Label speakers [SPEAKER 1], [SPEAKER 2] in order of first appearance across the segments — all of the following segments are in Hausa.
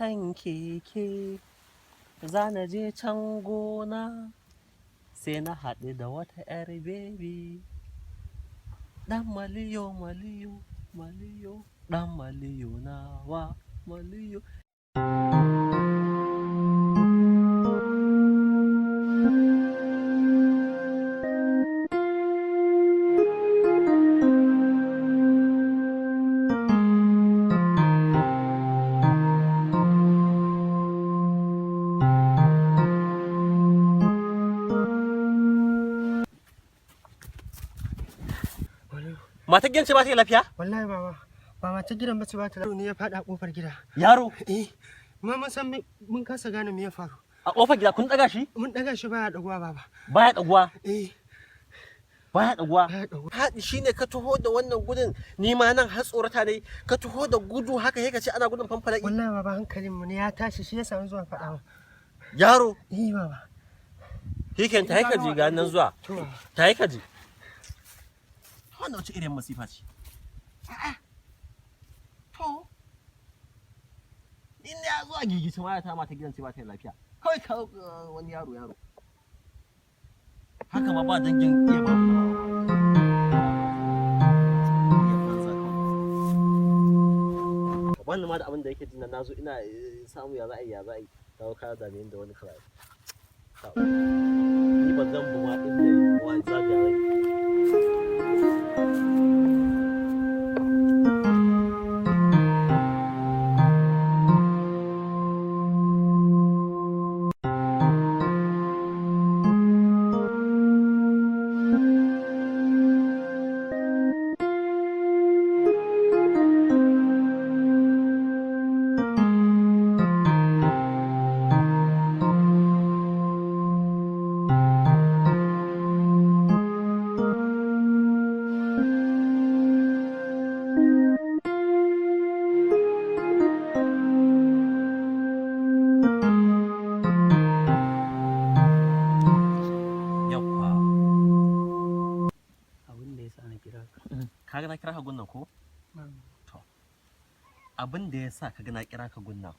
[SPEAKER 1] Kan keke za na je can gona, sai na haɗu da wata 'yar baby. Ɗan maliyo, maliyo, maliyo, ɗan maliyo nawa, maliyo. Matar gidan ce ba ta lafiya?
[SPEAKER 2] Wallahi baba, ba matar gidan bace ba ta ne ya faɗa a kofar gida.
[SPEAKER 1] Yaro?
[SPEAKER 2] Eh, ma mun san mun kasa gane me ya faru.
[SPEAKER 1] A kofar gida kun ɗaga shi?
[SPEAKER 2] Mun ɗaga shi, baya ɗaguwa, baba.
[SPEAKER 1] Baya ɗaguwa?
[SPEAKER 2] Eh.
[SPEAKER 1] Baya ɗaguwa?
[SPEAKER 2] Baya ɗaguwa.
[SPEAKER 1] Haɗi shine ka taho da wannan gudun, ni ma nan har tsorata ne, ka taho da gudu haka sai ka ce ana gudun fanfalaki.
[SPEAKER 2] Wallahi baba, hankalin mu ne ya tashi, shi yasa zuwa faɗa ma.
[SPEAKER 1] Yaro?
[SPEAKER 2] Eh, baba.
[SPEAKER 1] Shiken ta ka ji ga nan zuwa.
[SPEAKER 2] To.
[SPEAKER 1] Ta ka ji. Wannan wace irin masifa ce? A'a. To. Ni ne ya zuwa gigicin waya ta mata gidan ce ba ta lafiya. Kawai ka wani yaro yaro. Haka ma ba dangin iya ba. Iya banza kawai. Wannan ma da abin da yake jina na zo ina samu, ya za a yi, ya za a yi. Kawo ka dame ni da wani kawai. Ni ba zan bi ma inda wa zagaya zai. Yawwa.
[SPEAKER 2] Abin da yasa na kira ka.
[SPEAKER 1] Ka ga na kira ka gunnan ko? To. Abin da ya sa ka ga na kira ka gunnan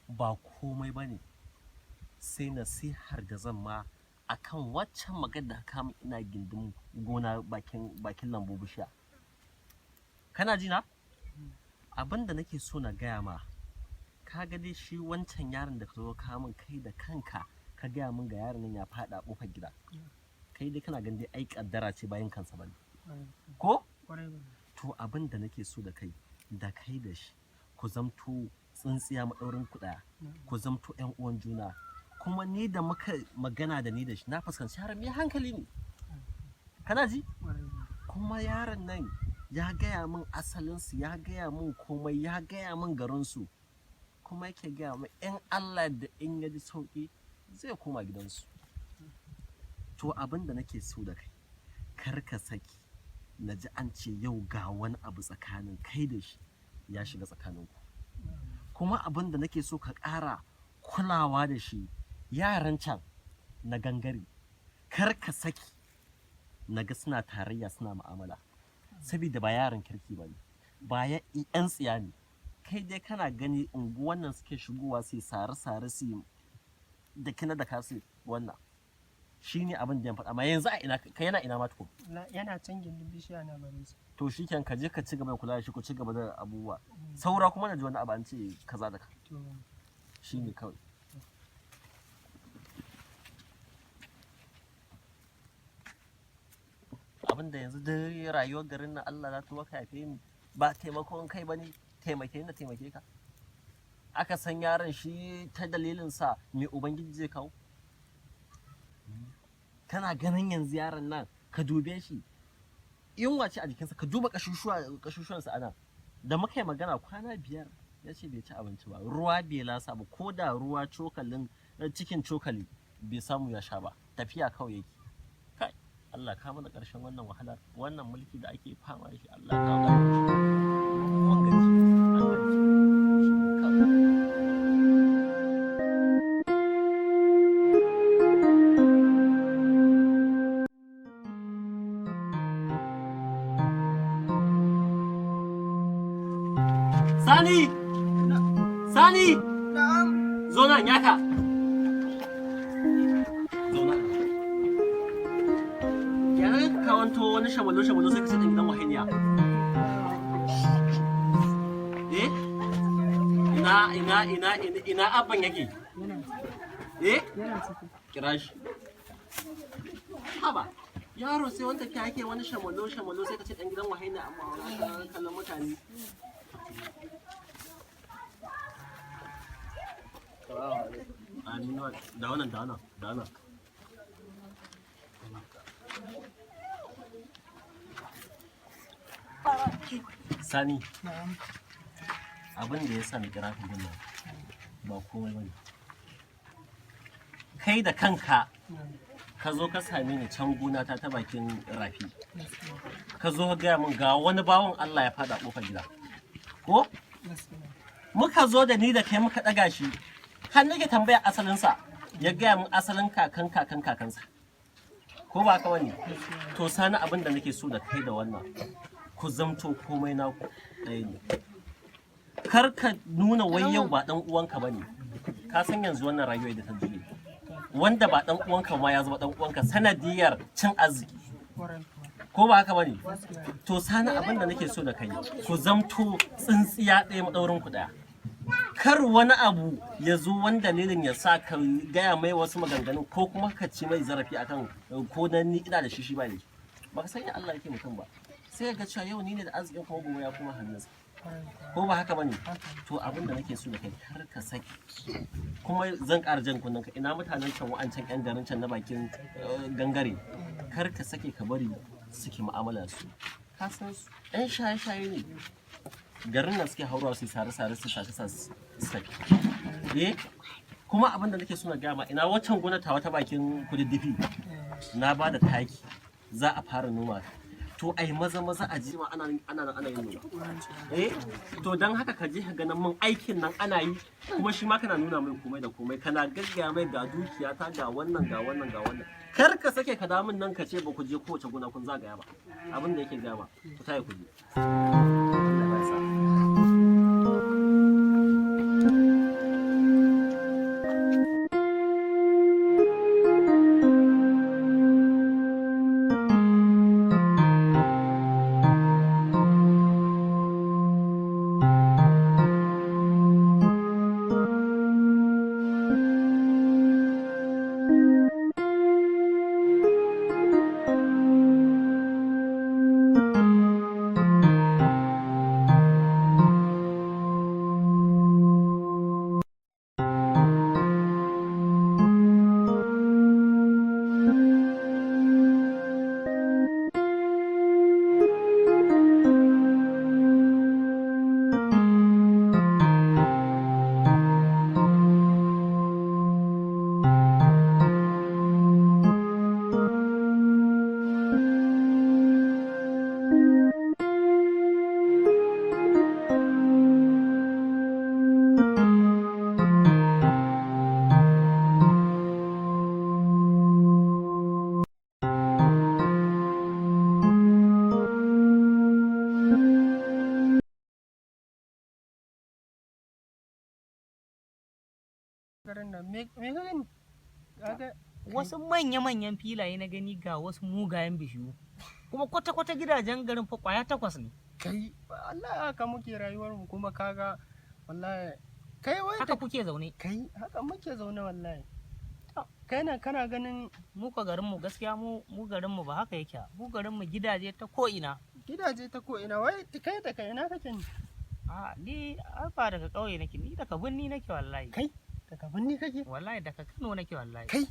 [SPEAKER 1] ba komai ba ne sai nasihar da zan ma akan waccan magana da ka kama ina gindin gona bakin lambu bishiya. Kana ji na? Abin da nake so na gaya ma, ka ga dai shi wancan yaron da ka zo ka min, kai da kanka ka gaya min ga yaron nan ya faɗa a ƙofar gida. Kai dai kana ganin dai ai kaddara ce bayan kansa bane. Ko? To, abin da nake so da kai, da kai da shi, ku zamto tsintsiya maɗaurin ku ɗaya, ku zamto ƴan uwan juna. Kuma ni da muka magana da ni da shi, na fuskanci yaron mai hankali ne. Kana ji? Kuma yaron nan ya gaya min asalinsu, ya gaya min komai, ya gaya min garinsu. Kuma yake gaya min in Allah da in ya ji sauƙi zai koma gidansu. To, abin da nake so da kai, kar ka saki na ji an ce yau ga wani abu tsakanin kai da shi ya shiga tsakaninku. Kuma abin da nake so ka ƙara kulawa da shi, yaran can na gangare, kar ka saki na ga suna tarayya, suna mu'amala. Saboda ba yaran kirki ba ne, ba 'yan tsiya ne. Kai dai kana gani unguwan nan suke shigowa su yi sare-sare, su yi da kina da kasu wannan. Shi ne abin da ya faɗa. Amma yanzu a ina kai, yana ina ma tukun?
[SPEAKER 2] Yana can gindin bishiya na barin sa.
[SPEAKER 1] To shi ka je ka ci gaba da kula da shi, ku ci gaba da abubuwa. Saura kuma na ji wani abu an ce kaza da ka.
[SPEAKER 2] To.
[SPEAKER 1] Shi ne kawai. Abin da yanzu duk rayuwar garin nan, Allah na tuba ka yafe ni, ba taimakon kai ba ne, taimake ni na taimake ka. Aka san yaron shi ta dalilin sa me Ubangiji zai kawo. Kana ganin yanzu yaron nan, ka dube shi, yunwa ce a jikinsa, ka duba ƙasusuwansa ana. Da muka yi magana kwana 5 ya ce bai ci abinci ba, ruwa bai lasa ba, ko da ruwa cokalin cikin cokali bai samu ya sha ba, tafiya kawai yake. Kai, Allah ka mana ƙarshen wannan wahalar, wannan mulki da ake fama da shi, Allah ka ƙarshen shi. Mun gaji, an gaji. Shi ne kawai. Sani! Sani! Zo nan yaka. Zo nan. Ya na ka kawanto wani shamalo shamalo sai ka ce dan gidan wahaniya. Eh? Ina ina ina ina ina abban yake? Eh? Kira shi. Haba. Yaro sai wanda ke ake wani shamalo shamalo sai ka ce dan gidan wahaina amma wani kallon mutane. Aminu, da wannan da wannan da wannan. Sani,
[SPEAKER 2] Na'am.
[SPEAKER 1] abin da ya sa na kira ka gunnan ba komai bane. Kai da kanka ka zo ka same ni can gona ta ta bakin rafi. Ka zo ka gaya min ga wani bawan Allah ya fada kofar gida. Ko? Muka zo da ni da kai muka ɗaga shi har nake tambaya asalinsa ya gaya min asalin kakan kakan kakansa. Ko ba haka bane? To sani, abin da nake so da kai da wannan, ku zamto komai naku ɗaya ne. Kar ka nuna wai yau ba ɗan uwanka bane. Ka san yanzu wannan rayuwar da ta juye. Wanda ba ɗan uwanka ma ya zama ɗan uwanka sanadiyar cin arziki. Ko ba haka bane? To sani, abin da nake so da kai, ku zamto tsintsiya ɗaya maɗaurin ku ɗaya. Kar wani abu ya zo wani dalilin ya sa ka gaya mai wasu maganganun ko kuma ka ci mai zarafi akan ko dan ni ina da shi shi ba ne. Ba ka san ya Allah yake mutum ba, sai ga cewa yau ni ne da arzikin kuma gobe ya kuma hannunsa. Ko ba haka bane? To abin da nake so da kai, kar ka saki. Kuma zan ƙara jan kunnen ka, ina mutanen can, wa'ancan yan garin can na bakin gangare, kar ka sake ka bari suke mu'amala su. Ka san su yan shaye-shaye ne, garin nan suke haurawa su yi sare-sare su sace sace su tafi. Eh, kuma abin da nake so na gaya ma, ina waccan gona tawa ta bakin kududdufi, na ba da taki za a fara noma. To ai maza maza a ji ma ana ana ana yin noma. Eh, to dan haka ka je ka ganin mun aikin nan ana yi, kuma shi ma kana nuna mai komai da komai, kana gaggaya mai ga dukiya ta, ga wannan ga wannan ga wannan. Kar ka sake ka damun nan ka ce ba ku je kowace gona kun zagaya ba. Abin da yake gaya ma, ku tayi ku je. Allah ya sa.
[SPEAKER 2] Garin nan me me ka gani? Kaga
[SPEAKER 3] Wasu manya-manyan filaye na gani, ga wasu mugayen bishiyu, kuma kwata-kwata gidajen garin fa kwaya takwas ne.
[SPEAKER 2] Kai, Allah, haka muke rayuwar mu kuma kaga wallahi kai wai
[SPEAKER 3] Haka kuke zaune?
[SPEAKER 2] Kai, haka muke zaune wallahi. Kai nan kana ganin
[SPEAKER 3] Mu ka garin mu gaskiya, mu garin mu ba haka yake ba. Mu garin mu gidaje ta ko ina.
[SPEAKER 2] Gidaje ta ko ina. Wai kai da kai ina kake ne?
[SPEAKER 3] A ni ai ba daga ƙauye nake, ni daga birni nake wallahi.
[SPEAKER 2] Kai, daga birni kake?
[SPEAKER 3] Wallahi daga Kano nake wallahi.
[SPEAKER 2] Kai,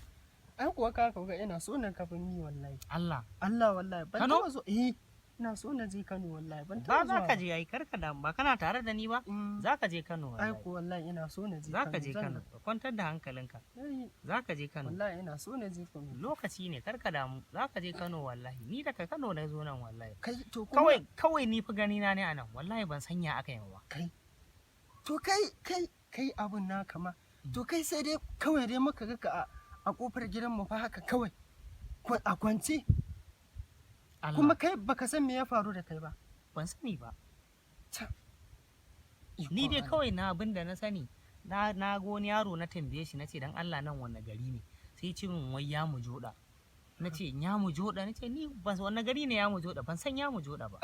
[SPEAKER 2] ai kuwa ka ga ina so na ka birni wallahi.
[SPEAKER 3] Allah?
[SPEAKER 2] Allah, wallahi ban
[SPEAKER 3] Kano?
[SPEAKER 2] taba zo. Eh, ina so na je Kano wallahi, ban
[SPEAKER 3] Ba
[SPEAKER 2] taba
[SPEAKER 3] za
[SPEAKER 2] zuwa.
[SPEAKER 3] ka je ai, karka damu, ba kana tare da ni ba? Za ka je Kano
[SPEAKER 2] Ai
[SPEAKER 3] wallahi.
[SPEAKER 2] ko wallahi ina so na je
[SPEAKER 3] Za ka je
[SPEAKER 2] zan
[SPEAKER 3] Kano, ka kwantar da hankalinka.
[SPEAKER 2] Ai,
[SPEAKER 3] Za ka je Kano.
[SPEAKER 2] wallahi ina so na je Kano.
[SPEAKER 3] Lokaci ne, karka damu, za ka je Kano wallahi. Ni daga Kano na zo nan wallahi.
[SPEAKER 2] Kai, to kuma
[SPEAKER 3] Kawai kawai ni fi gani na ne anan wallahi, ban sanya aka yi ba.
[SPEAKER 2] Kai, to kai kai kai, abun na kama to kai, sai dai kawai dai muka ga ka a kofar gidan mu fa haka kawai a kwance.
[SPEAKER 3] Allah.
[SPEAKER 2] Kuma kai baka san me ya faru da kai ba?
[SPEAKER 3] Ban sani ba.
[SPEAKER 2] Ta.
[SPEAKER 3] Ni dai
[SPEAKER 2] Ikon
[SPEAKER 3] kawai na abin da na sani Na ga wani yaro na tambaye shi, nace dan Allah nan wanne gari ne? Sai ya ce min wai ya mu joda. Nace ya mu joda, nace ni ban san wanne gari ne ya mu joda, ban san ya mu joda ba.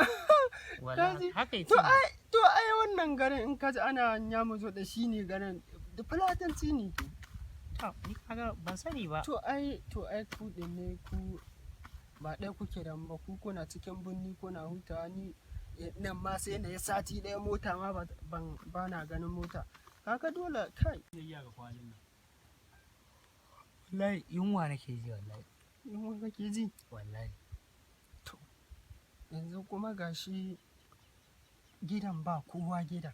[SPEAKER 3] Wallahi
[SPEAKER 2] Kaji?
[SPEAKER 3] haka yace
[SPEAKER 2] To
[SPEAKER 3] min.
[SPEAKER 2] ai, to ai wannan garin in ka ji ana Nyamujo da shi ne garin da Fulatanci ne.
[SPEAKER 3] To, ni kaga ban sani ba.
[SPEAKER 2] To ai ku ɗin ne, ku ba ɗaya kuke da mu ba, ku kuna cikin birni kuna hutawa, ni nan ma sai na yi sati ɗaya mota ma ban ba na ganin mota. Kaga dole kai.
[SPEAKER 3] Wallahi yunwa nake ji wallahi.
[SPEAKER 2] Yunwa kake ji?
[SPEAKER 3] Wallahi.
[SPEAKER 2] Yanzu kuma gashi gidan ba kowa gidan.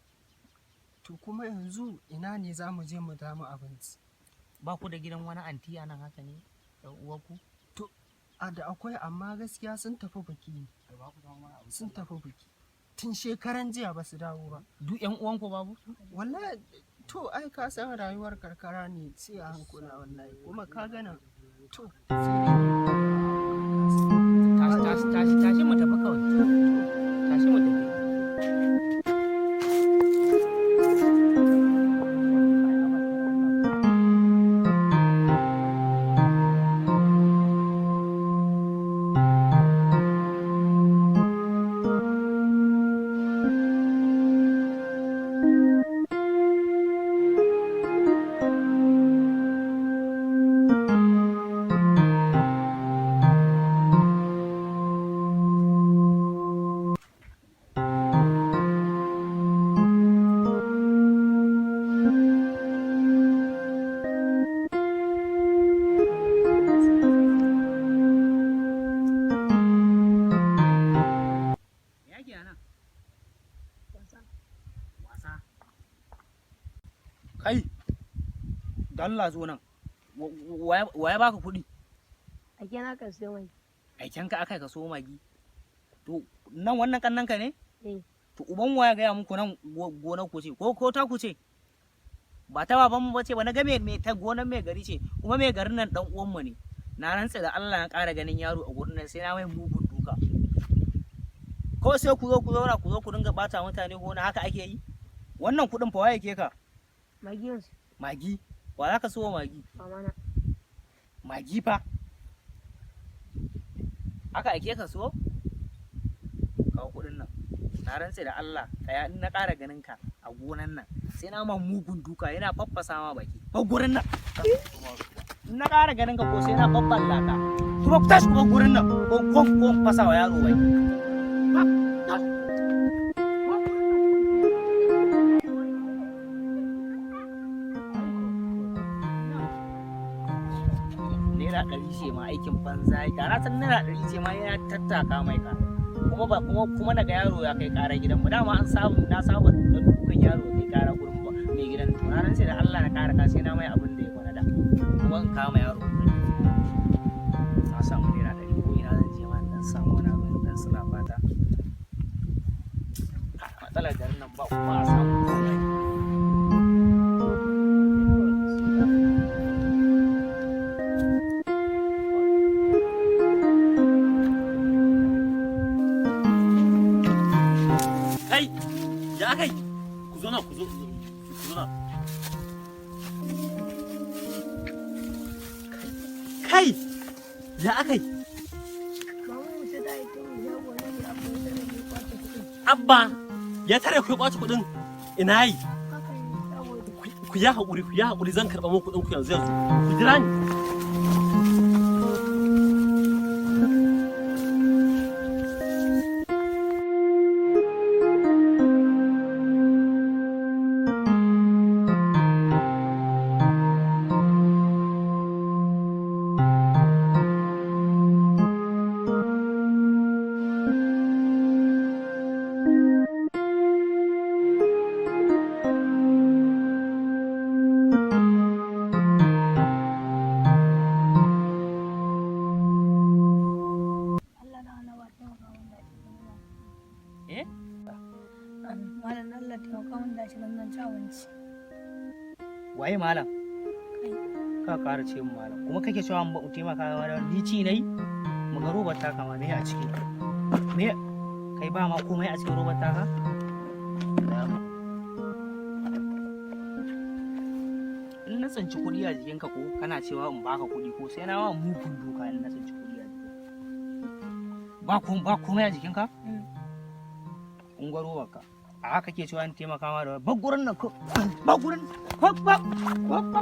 [SPEAKER 2] To kuma yanzu ina ne za mu je mu damu abinci?
[SPEAKER 3] Ba ku da gidan wani anti a nan haka ne? Ɗan uwarku?
[SPEAKER 2] A da akwai, amma gaskiya sun tafi biki ne. Sun tafi biki. Tun shekaran jiya ba su dawo ba.
[SPEAKER 3] Duk ƴan uwanku babu?
[SPEAKER 2] Wallahi to ai ka san rayuwar karkara ne sai a hankula wallahi, kuma ka gana to sai dai.
[SPEAKER 3] Tashi, tashi, tashi, tashi mu tafi kawai. Tashi mu tafi. Me ake a nan? Wasa. Kai, da Allah zo nan. Wa ya baka kuɗi?
[SPEAKER 4] A na kan siyo mai.
[SPEAKER 3] Aiken ka aka ka so magi. To, nan wannan kannan ka ne?
[SPEAKER 4] Eh.
[SPEAKER 3] To uban waya gaya muku nan gonar ku ce ko ta ku ce? Ba ta baban mu bace ba, na ga me ta gonar mai gari ce, kuma mai garin nan dan uwan mu ne. Na rantse da Allah na ƙara ganin yaro a gurin nan sai na mai mugun duka. Kawai sai ku zo ku zauna ku zo ku dinga bata mutane gona, haka ake yi? Wannan kuɗin fa waye ke ka?
[SPEAKER 4] Magi yansu.
[SPEAKER 3] Magi. Wa za ka so magi?
[SPEAKER 4] Mama na.
[SPEAKER 3] Magi fa. Haka ake ka so? Kawo kuɗin nan. Na rantse da Allah, tsaya in na ƙara ganin ka a gonan nan sai na ma mugun duka yana faffasa ma baki. Ba gurin nan. In na ƙara ganin ka ko sai na faffalla ka. Kuma ku tashi kuma gurin nan ko fasa wa yaro baki. ₦100 ce ma aikin banza, da na san ₦100 ce ma yana tattaka mai ka. Kuma ba kuma naga yaro ya kai ƙara gidanmu, dama an samu na saba dan dukan yaro ya kai ƙara gurin mai gidan. To na rantse da Allah na ƙara ka sai na mai abin da ya kwana da kuma in kama yaro. Na samu ₦100, ko ina zan je ma in dan samu wani abu in dan sulafa ta. Matsalar garin nan ba kuma a samu komai.
[SPEAKER 1] Kai, ya kai, ku zo nan, ku zo, ku zo, ku zo nan. Kai, ya akai?
[SPEAKER 4] Mama mu ce ta aike mu shago nan ne Abba ya tare mu ya kwace kuɗin.
[SPEAKER 1] Abba ya tare ku ya kwace kuɗin, ina yi?
[SPEAKER 4] Haka ne shago da.
[SPEAKER 1] Ku ya haƙuri, ku ya haƙuri, zan karɓa muku kuɗin ku yanzu yanzu. Ku jira ni.
[SPEAKER 4] Allah na hana ba taimaka mun da shi nan.
[SPEAKER 3] Eh?
[SPEAKER 4] Malam Allah taimaka mun da shi nan zan ci abinci.
[SPEAKER 3] Waye malam?
[SPEAKER 4] Kai.
[SPEAKER 3] Ka ƙara ce min malam. Kuma kake cewa ba mu taimaka wa da ni ci nayi? Mu ga robar taka ma me a ciki? Me kai ba ma komai a cikin robar taka? tsinci kuɗi a jikinka ko kana cewa in baka kuɗi ko sai na wa mugun duka in na tsinci kuɗi a jikinka. Ba komai a jikinka? Ungwaro baka. A haka ke cewa in taimaka ma da ba gurin nan ko ba gurin ko ba ba ba.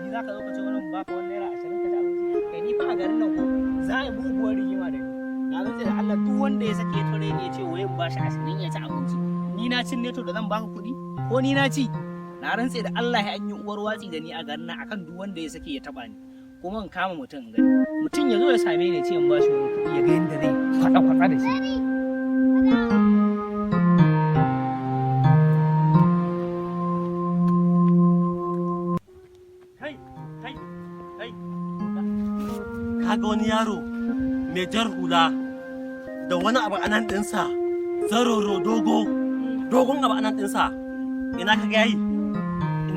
[SPEAKER 3] Ni za ka zo ka ce wani baka wani ₦20 ka ci abinci. Kai ni fa a garin nan ko za a yi muguwar rigima da ni. Na rantse da Allah duk wanda ya sake tare ni ya ce wai in bashi 20 ya ci abinci. Ni na cin neto da zan baka kuɗi ko ni na ci? Na rantse da Allah ya an yi uwar watsi da ni a garin nan akan duk wanda ya sake ya taba ni. Kuma in kama mutum in gani. Mutum ya zo ya same ni ya ce in bashi wani kuɗi ya ga yadda zai kwatsa kwatsa da shi.
[SPEAKER 1] Kai, kai, kai. Kaga wani yaro mai jar hula da wani abu anan ɗinsa, zaroro dogo, dogon abu anan ɗinsa. Ina ka ga yayi?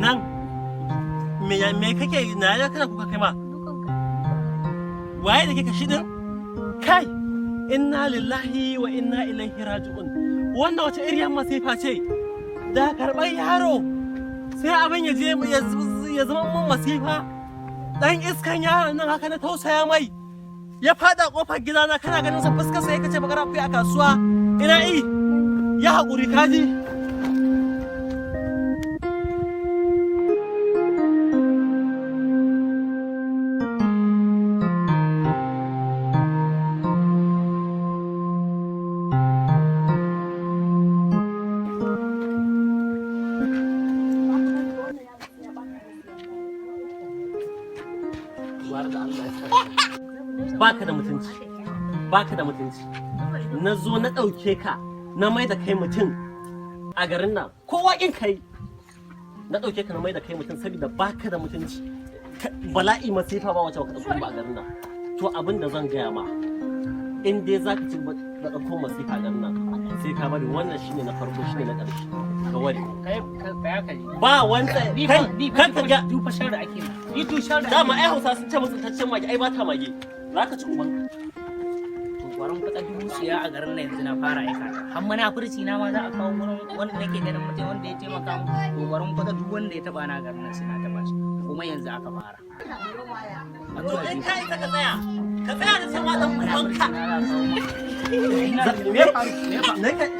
[SPEAKER 1] Nan me kake na ya kana kuka kai ma? Waye da kake shi din? Kai, inna lillahi wa inna ilaihi raji'un. Wannan wace iriyar masifa ce? Da karɓar yaro sai abin ya je ya zama mun masifa. Dan iskan yaron nan haka na tausaya mai. Ya fada kofar gidana kana ganin sa fuskar sa yake ce bakara akuya a kasuwa. Ina i ya haƙuri kaji. Baka da mutunci, baka da mutunci. Na zo na ɗauke ka na mai da kai mutum a garin nan, kowa ƙin kai. Na ɗauke ka na mai da kai mutum saboda baka da mutunci. Bala'i masifa ba wace baka ɗauko ba a garin nan. To abin da zan gaya ma, in dai za ka ci gaba da ɗauko masifa a garin nan sai ka bari. Wannan shine na farko, shine na ƙarshe, ka ware.
[SPEAKER 3] Kai ka ka ji.
[SPEAKER 1] Ba wanda
[SPEAKER 3] Ni
[SPEAKER 1] kai
[SPEAKER 3] fa ni
[SPEAKER 1] kan ka ga
[SPEAKER 3] du fa sharri ake ma. Ni tu sharri.
[SPEAKER 1] Dama ai Hausa sun ce mutuntaccen mage ai ba ta mage. Za ka ci ubanka.
[SPEAKER 3] To gwaran fata dubu siya a garin nan yanzu na fara aika ta. Har munafurci na ma za a kawo gurin wanda nake ganin mutum wanda ya taimaka mu. To gwaran fata duk wanda ya taba na a garin nan sai na taba shi. Kuma yanzu aka fara. An
[SPEAKER 1] To
[SPEAKER 3] zuwa
[SPEAKER 1] in
[SPEAKER 3] jifa.
[SPEAKER 1] ka isa ka tsaya, ka tsaya da cewa dan ubanka.
[SPEAKER 3] Munafurci na za a kawo mu.
[SPEAKER 1] Me faru?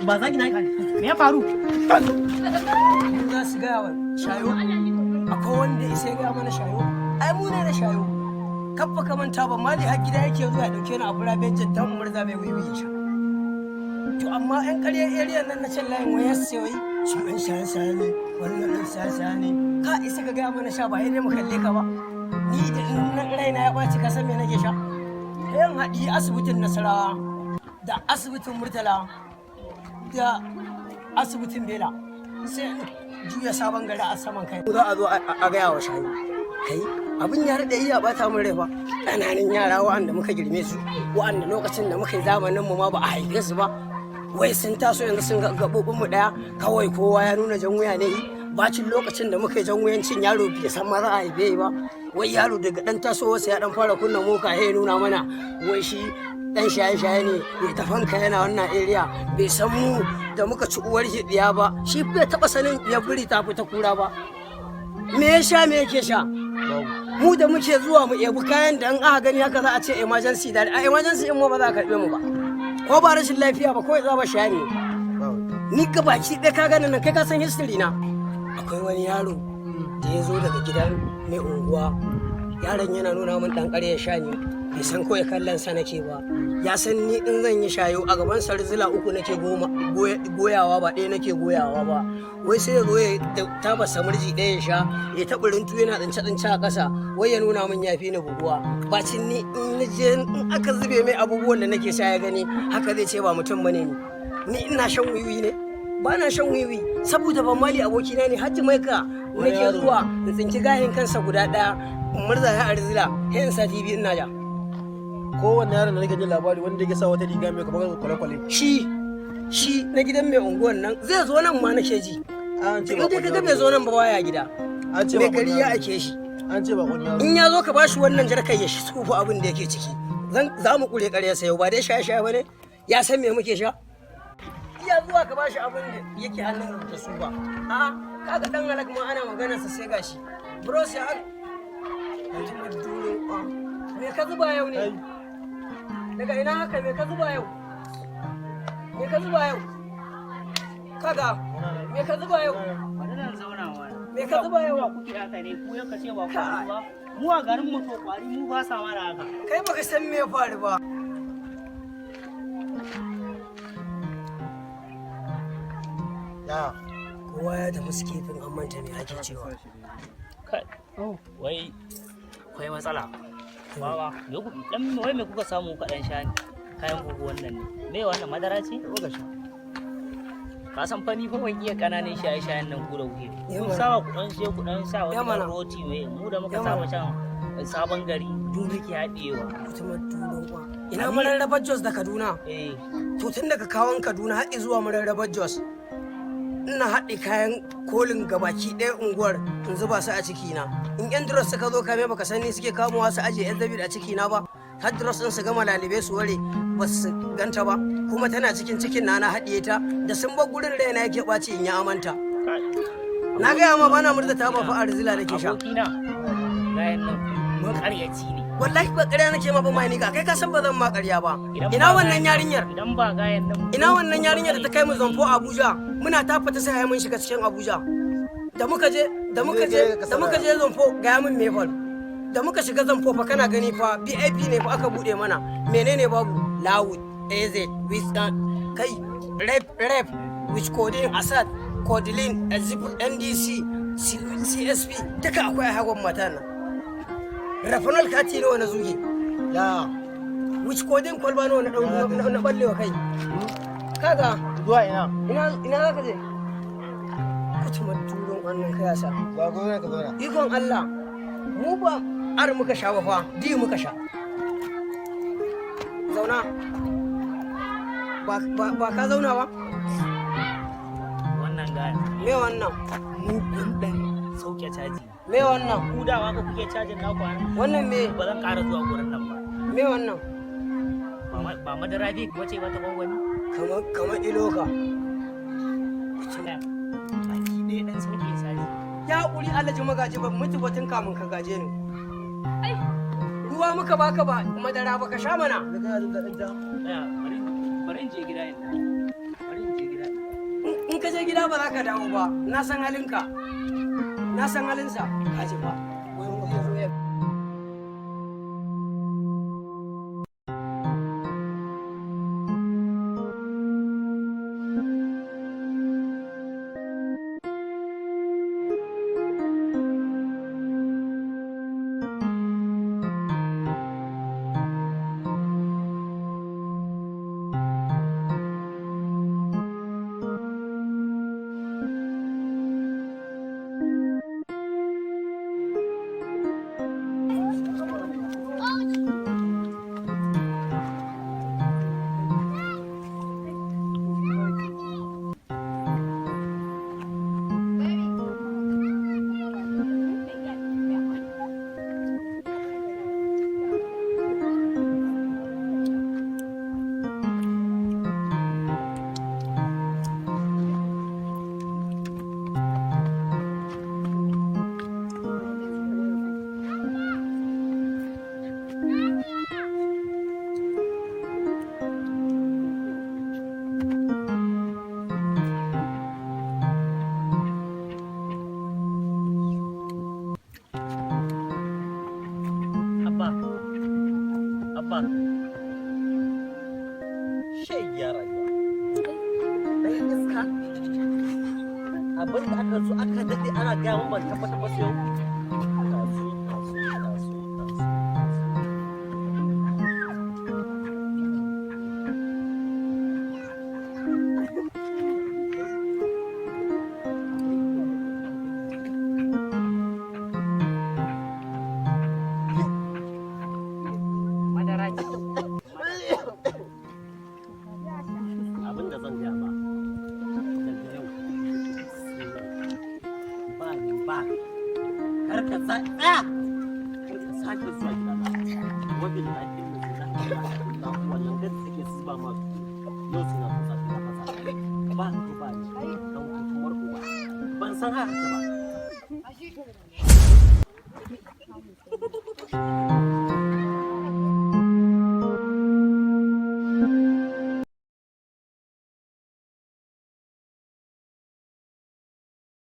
[SPEAKER 1] Ba zagi na
[SPEAKER 3] Me ya faru?
[SPEAKER 2] Mu za su gaya wa shayo? Akwai wanda isa ya gaya mana shayo? Ai mu ne da shayo. Kaffa ka manta ban mali har gida yake zuwa ya dauke ni a private jet dan murza mai wiwi ya sha. To amma yan ƙarya area nan na can layin wayar sai wai su ɗan shaye shaye ne, wannan ɗan shaye shaye ne. Ka isa ka gaya mana sha ba sai dai mu kalle ka ba. Ni da in na raina ya ɓaci ka san me nake sha? Yan haɗi asibitin Nasarawa da asibitin Murtala da asibitin Bela sai in juya sabon gari a saman kai. Za a zo a gaya wa shayi. Kai abin ya daɗe iya bata min rai ba. Ƙananan yara wa'anda muka girme su, wa'anda lokacin da muka yi zamanin mu ma ba a haife su ba. Wai sun taso yanzu sun ga gaɓoɓin mu ɗaya kawai kowa ya nuna jan wuya ne. Bacin lokacin da muka yi jan wuyancin yaro bai san ma za a haife ba. Wai yaro daga ɗan tasowarsa ya ɗan fara kunna moka ya nuna mana wai shi dan shaye-shaye ne, ya tafanka yana wannan area bai san mu da muka ci uwar shi diya ba, shi bai taba sanin ya biri ta fita kura ba. Me ya sha? Me yake sha? Mu da muke zuwa mu ebi kayan da in aka gani haka za a ce emergency, da a emergency in ma ba za a karbe mu ba, ko ba rashin lafiya ba, ko ya ba shaye ne. Ni ga baki ɗaya ka gani nan kai ka san history na. Akwai wani yaro da ya zo daga gidan mai unguwa. Yaron yana nuna min dan ƙarya sha ne, bai san ko ya kallon sa nake ba. Ya san ni in zan yi shayo a gaban sa rizula uku nake goma goyawa, ba ɗaya nake goyawa ba. Wai sai ya zo ya taba samarji ɗaya ya sha, ya taɓa rintu yana tsince tsince a ƙasa, wai ya nuna min ya fi ni buguwa. Bacin ni in na je in aka zube mai abubuwan da nake sha ya gani haka zai ce ba mutum bane ni. Ni ina shan wiwi ne? Ba na shan wiwi saboda ban mali abokina ne. Hajji maika nake zuwa in tsinki gahin kansa guda ɗaya in murza ya arzila sai in sati biyu ina ja.
[SPEAKER 5] Kowanne yaron da nake jin labari wanda yake sa wata riga mai kamar kwale-kwale.
[SPEAKER 2] Shi na gidan mai unguwan nan zai zo nan ma nake ji.
[SPEAKER 5] An ce
[SPEAKER 2] In dai
[SPEAKER 5] bakon
[SPEAKER 2] kaga
[SPEAKER 5] yaro.
[SPEAKER 2] bai zo nan ba baya gida.
[SPEAKER 5] An ce
[SPEAKER 2] Mai
[SPEAKER 5] bakon
[SPEAKER 2] gari ya
[SPEAKER 5] yaro.
[SPEAKER 2] ake shi.
[SPEAKER 5] An ce bakon yaro.
[SPEAKER 2] In ya zo ka bashi wannan jarkar ya shi tsufa abin da yake ciki. Zan za mu kure ƙarya sayo ba dai shaye shaye bane. Ya san me muke sha? Iya zuwa ka bashi abin da yake hannun rubuta su ba. A'a. Kaga dan halak ma ana maganar sa sai gashi. Bros ya mutumar durin kwa. Me ka zuba yau ne? Daga ina haka, me ka zuba yau? Me ka zuba yau? Kaga me ka zuba yau?
[SPEAKER 3] Bari nan zauna wa.
[SPEAKER 2] Me ka zuba yau?
[SPEAKER 3] Ba kuke haka ne, ku ya kace ba kwari ba. Mu a garin mu to kwari mu ba sa mana haka.
[SPEAKER 2] Kai baka san me ya faru ba.
[SPEAKER 5] Ya.
[SPEAKER 2] Kowa ya tafi skifin, an manta me ake cewa.
[SPEAKER 3] Kai. Wai akwai matsala. Baba, me ku dan wai me kuka samu kuka dan sha ne? Kayan bugu wannan ne. Me wannan, madara ce? Ka san fa ni fa ban iya kananan shaye-shayen nan ku da kuke. Kun
[SPEAKER 2] Yamana.
[SPEAKER 3] saba ku dan she ku dan sha wani
[SPEAKER 2] Yamana.
[SPEAKER 3] dan roti mai mu da muka
[SPEAKER 2] Yamana.
[SPEAKER 3] saba shan sabon gari duk muke haɗewa.
[SPEAKER 2] Mutumar durin kwa. Ina mararrabar Jos da Kaduna?
[SPEAKER 3] Eh,
[SPEAKER 2] To tun daga kawon Kaduna har zuwa mararrabar Jos, ina haɗe kayan kolin gabaki ɗaya unguwar in zuba su a cikina. In yan duros suka zo kame, baka sani suke kamowa su ajiye yan zabir a cikina ba. Har duros ɗin su gama lalibe su ware, ba su ganta ba, kuma tana cikin cikin na, na haɗiye ta. Da sun bar gurin, raina yake ɓaci in ya amanta.
[SPEAKER 3] Kai.
[SPEAKER 2] Na gaya ma bana murza ta ba fa, arzila nake sha.
[SPEAKER 3] Abokina, gayan nan makaryaci ne.
[SPEAKER 2] Wallahi ba ƙarya nake ma ba, ma ni ka kai ka san ba zan ma ƙarya ba.
[SPEAKER 3] Idan
[SPEAKER 2] Ina
[SPEAKER 3] ba
[SPEAKER 2] wannan
[SPEAKER 3] gayan-
[SPEAKER 2] yarinyar?
[SPEAKER 3] Idan ba gayan nan.
[SPEAKER 2] Ina wannan yarinyar da ta kai mu Zamfo Abuja? Muna tafata sai mun shiga cikin Abuja. Da muka je Zamfo, gaya min me faru. Da muka shiga Zamfo fa, kana gani fa, BIP ne fa aka bude mana. Menene babu? Lawud, AZ, Wisdom, kai rep rep which codeine, Assad, Codeline, Exhibit, NDC, CSP, duka akwai a hagon matan nan. Rafanol kati nawa na zuge?
[SPEAKER 5] Ya.
[SPEAKER 2] Which codeine kwalba nawa na na ballewa kai? Kaga.
[SPEAKER 5] Zuwa ina?
[SPEAKER 2] Ina za ka je? Kutumar turon wannan kayasa.
[SPEAKER 5] Ba gona ka zauna.
[SPEAKER 2] Ikon Allah, mu ba ar muka sha ba fa, di muka sha. Zauna. Ba ka zauna ba?
[SPEAKER 3] Wannan gayan.
[SPEAKER 2] Me wannan?
[SPEAKER 3] Mugun dan sauke caji.
[SPEAKER 2] Me wannan?
[SPEAKER 3] Ku dama ka kuke cajin naku a nan.
[SPEAKER 2] Wannan me?
[SPEAKER 3] Ba zan ƙara zuwa gurin nan ba.
[SPEAKER 2] Me wannan?
[SPEAKER 3] Ba madara bi wace ba ta gwangwani.
[SPEAKER 2] Kamar iloka.
[SPEAKER 3] Baki ɗaya dan sauke caji.
[SPEAKER 2] Ya haƙuri, Alhaji Magaji, ban mutu ba tun kamun ka gaje ni. Ruwa muka baka ba madara ba, ka sha mana.
[SPEAKER 5] Da kana jin daɗin ta.
[SPEAKER 3] Tsaya, bari in je gida in. Bari in je gida.
[SPEAKER 2] In ka je gida ba za ka dawo ba. Na san halinka. Na san halinsa. Ka ji ba. Wai mu zai zo ya
[SPEAKER 1] Abba, Abba, shayya rayuwa. Ɗan iska. Abin da aka zo aka daɗe ana gaya mun, ban tabbatar ba sai yau. Taso, taso, taso, taso.
[SPEAKER 3] Madara ce.
[SPEAKER 1] Abin da zan gaya ba, daga yau sai yau. Ba ni ba. Kar ka sa tsaya. Kar ka sake zuwa gidana. Wabillahi la ilaha illa huwa, gangan da take zuba ma tuwo. Yau suna kusa, suna fasa. Ba ni ba ni. Dan kutumar uba. Ban Ban san haka kake ba.